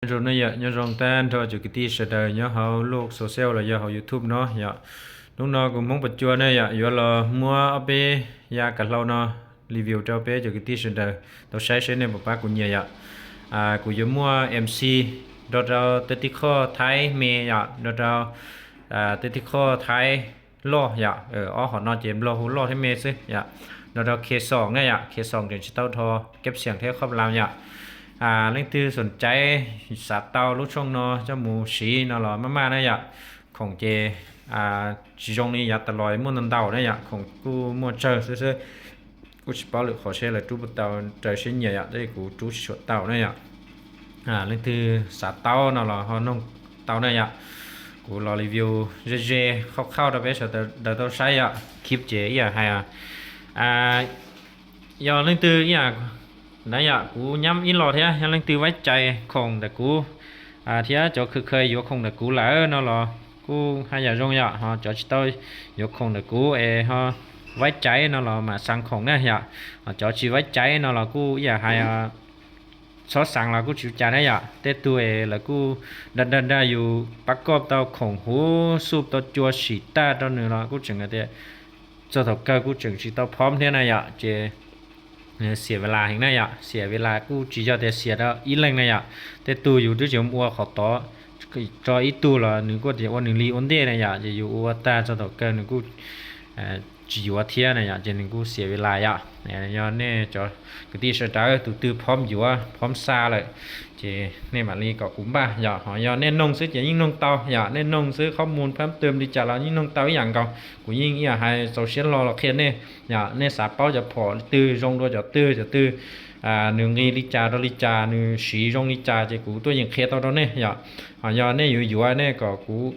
Nyob zoo ne yom, nyob zoo tag nrho cov kwv tij sawv daws nyob hauv lub social los yog hauv YouTube no yom. Hnub no kuv Hmoob Pas Cua ne yom, yuav los muab ob peb yav kav hlau no review rau peb cov kwv tij sawv daws tau saib seb nej puas pab kuv nyiam yom. Kuv yuav muaj M C nrog rau tej tib qho Thaib me yom, nrog rau tej tib qho Thaib loj yom. Ob hom no ces Nplog hu loj thiab me xwb yom. Nrog rau Khe Xoom ne yom, Khe Xoom tseem tsis tau dhos keb xiam thiab khob lam yom. Leej twg xoom caiv xav tau lub tshooj no coj mus siv no los maj maj na yom. Khoom ces tsis zoo li yav tas los muaj ntau ntau na yom, khoom kuj muaj tsawg xwb xwb. Kuj tsis paub lwm qhov seb lawv rub puas tau raws siab nyiam yom, tab sis kuv rub tsis tshua tau na yom. Leej twg xav tau no los ho noog tau na yom. Kuv los review ze ze khauj khauj rau peb sawv daws tau saib yom, clip ces ib yam hais yog leej twg ib yam na yom, kuv nyab ib los thiab, yog leej twg vaib cais khoom ntawm kuv thiab cov khaws khaws yuav khoom ntawm kuv lawm no los kuj haj yam zoo yom. Ho cov tsis tau yuav khoom ntawm kuv es ho vaib cais no los mam xaa khoom na yom. Ho cov tsis vaib cais no los kuj ib yam hais txhob xaa los kuj tsis ua cas thiab yom. Tej tug es lawv kuj dag dag dag yus pab koj tau khoom huv xub tau cua sim tag rau nws los kuj tseem tias txog thaum kawg kuj tseem tsis tau phom thiab na yom, ces xiam ves las heev na yom. Xiam ves las kuj tsis yog tias xiam rau ib leeg na yom. Tej tug yus twb tsis ua qhov tod rau ib tug los nws kuj tias ua nws li ua ntej na yom, ces yus ua tag txog thaum kawg nws kuj tsis yuav thiab na yom, ces nws kuj xiam ves las yom. Yog nej cov kwv tij sawv daws tus twg phom yuav phom xa lawm ces nej mam li kom kuv npaj yom. Ho yog nej noog xwb ces yeej noog tau yom, nej noog xwb qhov mus phab twm li cas los yeej noog tau ib yam nkaus. Kuv yeej ib yam hais txaus siab hlo los qhia nej yom. Nej xav paub cov phom twg zoo dua cov twg, cov twg nws nqi li cas rau li cas, nws siv zoo li cas ces kuv tuaj yeem qhia tau rau nej yom. Ho yog nej yuav yuav nej kom kuv,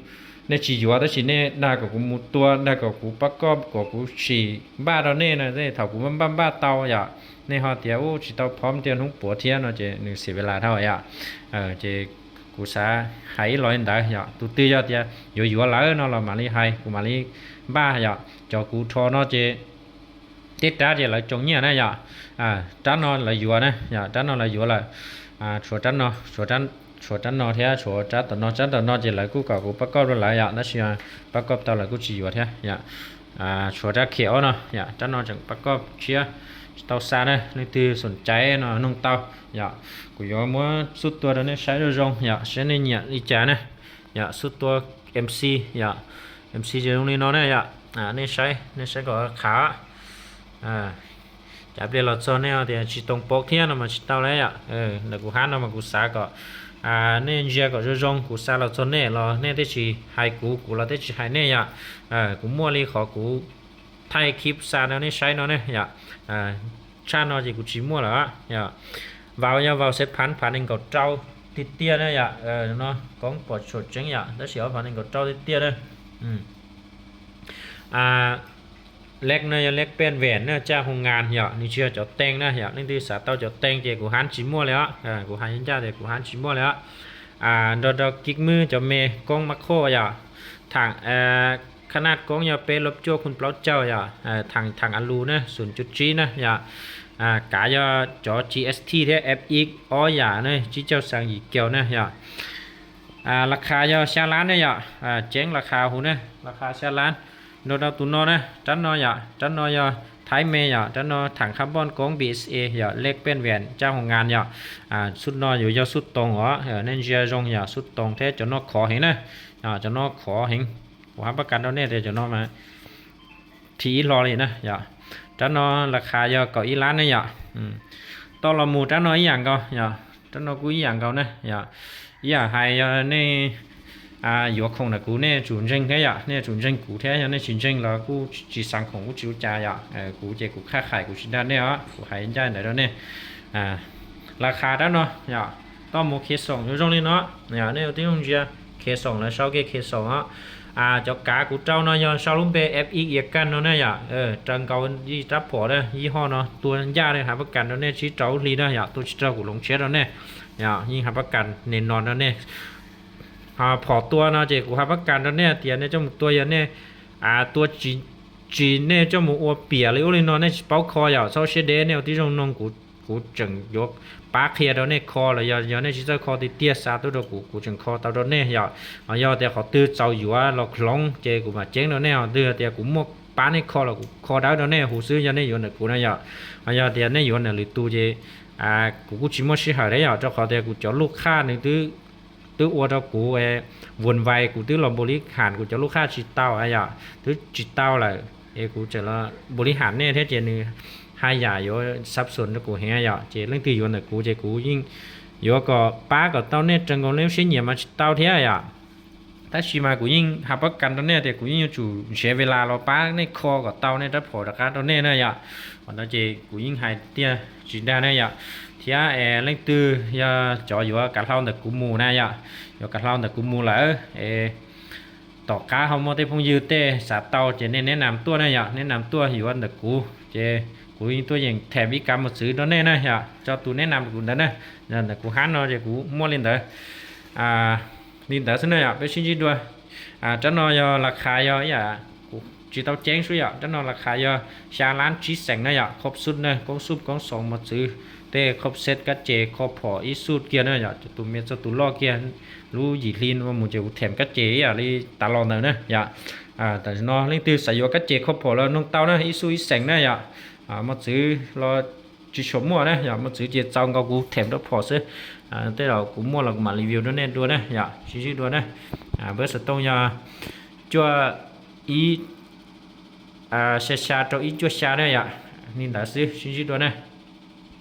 nej tsis yuav tab sis nej dag kom kuv mus tua, dag kom kuv pab koj, kom kuv sim npaj rau nej na, thaum kuv npaj npaj tau yom, nej ho tias ub tsis tau phom tiag hnub puav thiab no ces nws xiam ves las dhau yom. Ces kuv xav hais ib los li ntawd yom. Tus twg yog tias yuav yuav lawm no los mam li hais kuv mam li npaj yom. Cov kuv rho no ces tej rab ces lawv tsoo nyiaj na yom. Rab no lawv yuav na yom, rab no lawv yuav lawm. Tshuav rab no, tshuav rab no thiab tshuav rab tom no, rab tom no ces lawv kuj kom kuv pab koj rau lawv yom, tab sis pab koj tau lawv kuj tsis yuav thiab yom. Tshuav rab khe ob no yom, rab no tseem pab koj tshiab tsis tau xa na. Leej twg xoom caiv no noog tau yom. Kuv yuav muab xub tua rau nej saib zoo zoo yom, saib nej nyiam li cas na yom. Xub tua MC yom, MC ces zoo li no na yom. Nej saib, nej saib kom qhav. Cav pliag los txog nej tias tsis too paub thiab no mas tsis tau lawm yom. Ntawm kuv hab no mas kuv xav kom nej ntsia kom zoo zoo, kuv xa los txog nej los nej tej tsis hais kuv, kuv los tej tsis hais nej yom. Kuv muaj li qhov kuv thaij clip xa rau nej saib no ne yom. Tshaj no ces kuv tsis muaj lawm yom. Vau yog vau xeeb phav phav nees nkaum rau tiag tiag na yom. No koob pom tshua tseeb yom, tab sis ob phav nees nkaum rau tiag tiag na. Leb no yog leb pej ves na, caj hoo ngas yom, nws tsis yog cov tees na yom. Leej twg xav tau cov tees ces kuv hab tsis muaj li os. Kuv hais ncaj tias kuv hab tsis muaj li os. Nrog rau kib mwb cov me koob mab qhoj yom. Tham khab naj koob yog peb lub cuaj khun plaub caug yom. Tham tham a lus na xoom cuj tsib na yom. Kav yog cov GST thiab FX ob yam na, tsib caug xees yim kiaus na yom. Las khas yog xya lab ne yom. Ceeb las khas huv ne, las khas xya lab. Nrog rau tus no na, rab no yom, rab no yog Thaib me yom, rab no tham khab npoj koob BSA yom, lej pej ves caj hoo ngas yom. Xub no yuav yog xub toos os, nej ntsia zoo yom, xub toos thiab cov no khov heev na. Cov no khov heev, kuv hab pab kas rau nej tias cov no mas thib ib hlo li na yom. Rab no las khas yog kaum ib lab ne yom. Toj los mus rab no ib yam nkaus yom, rab no kuj ib yam nkaus na yom. Ib yam hais yog nej yuav khoom ntawm kuv nej tsum ntseeg thiab yom, nej tsum ntseeg kuv thiab, yog nej tsis ntseeg los kuj tsis xav khoom kuj tsis ua cas yom. Kuv ces kuv qhaj qhais kuv tsis dag nej os, kuv hais ncaj ntawd rau nej. Las khas rab no yom, toj mus khiav xoom zoo zoo li no yom, nej ua tib zoo ntsia khiav xoom lawv sau kiag khiav xoom os. Cov kav kuv rau no yog sau lub npe FX Iav Kaj no ne yom, raws nkaus li rab phom na, yij hoj no tua ncaj ne, hab pab kas rau nej tsib rau hli na yom, tua tsib rau kuv hloov tshiab rau nej yom, yeej hab pab kas nes no rau nej. Phom tua no ces kuv hab pab kas rau nej tias nej coj mus tua yog nej tua tsis, nej coj mus ua piam li ub li no nej tsis paub kho yom, txhob siab deb, nej ua tib zoo noog kuv kuv tseem yuav pab qhia rau nej kho los yog yog nej tsis txawj kho tiag tiag xa tuaj rau kuv, kuv tseem kho tau rau nej yom. Yog tias qhov twg txaus yuav los hloov ces kuv mam ceeb rau nej, ho twg tias kuv muaj pab nej kho los kuv kho dawb rau nej huv xwb yog nej yuav ntawm kuv na yom. Yog tias nej yuav ntawm lwm tus ces kuv kuj tsis muaj sij hawm thiab yom, rau qhov tias kuv cov lub qhaj nws twb ua rau kuv vuas vais, kuv twb los npaus li ham kuv cov lub qhaj tsis tau yom, twb tsis tau lawm es kuv tseem los npaus li ham nej thiab ces nws haj yam yuav xab xus rau kuv heev yom. Ces leej twg yuav ntawm kuv ces kuv yeej yuav kom pab kom tau nej raws nkaus nej lub siab nyiam mas tsis tau thiab yom. Tab sis mas kuv yeej has pab kas rau nej tias kuv yeej yuav tsum nrhiav ves las los pab nej kho kom tau nej rab phom rov qab rau nej na yom. Qhov no ces kuv yeej hais tiag tsis dag na yom. Thiab es leej twg yog cov yuav kav hlau ntawm kuv mus na yom, yuav kav hlau ntawm kuv mus lawm es tom qab ho muaj tej phooj ywg tej xav tau ces nej neb nam tuaj na yom, neb nam tuaj yuav ntawm kuv ces kuv yeej tuaj yeem them ib kav mos txwv rau nej na yom, tso tus neb nam kuv ntawd na. Ntawm kuv hab no ces kuv muaj li ntawd. Li ntawd xwb na yom, peb sib ntsib dua. Rab no yog las khas yog ib yam kuv tsis tau ceeb xwb yom, rab no las khas yog xya lab tsib xees na yom, khoj xub na, koob xub koob xoos mos txwv, tej khoj xeb kab ces khoj phom ib xub kiag na yom, tus me txog tus loj kiag, lub yim hli no mus ces kuv them kab ces ib yam li tas los ntawd na yom. Tam sim no leej twg xav yuav kab ces khoj phom los noog tau na, ib xub ib xees na yom. Mos txwv los tsis tshua muaj na yom, mos txwv ces txaus nkaus kuv them rab phom xwb. Tej zaum kuv muaj los kuv mam review rau nej dua na yom, sib ntsib dua na. Npawb xov tooj yog cuaj ib xya xya rau ib cuaj xya na yom. Li ntawd xwb, sib ntsib dua na.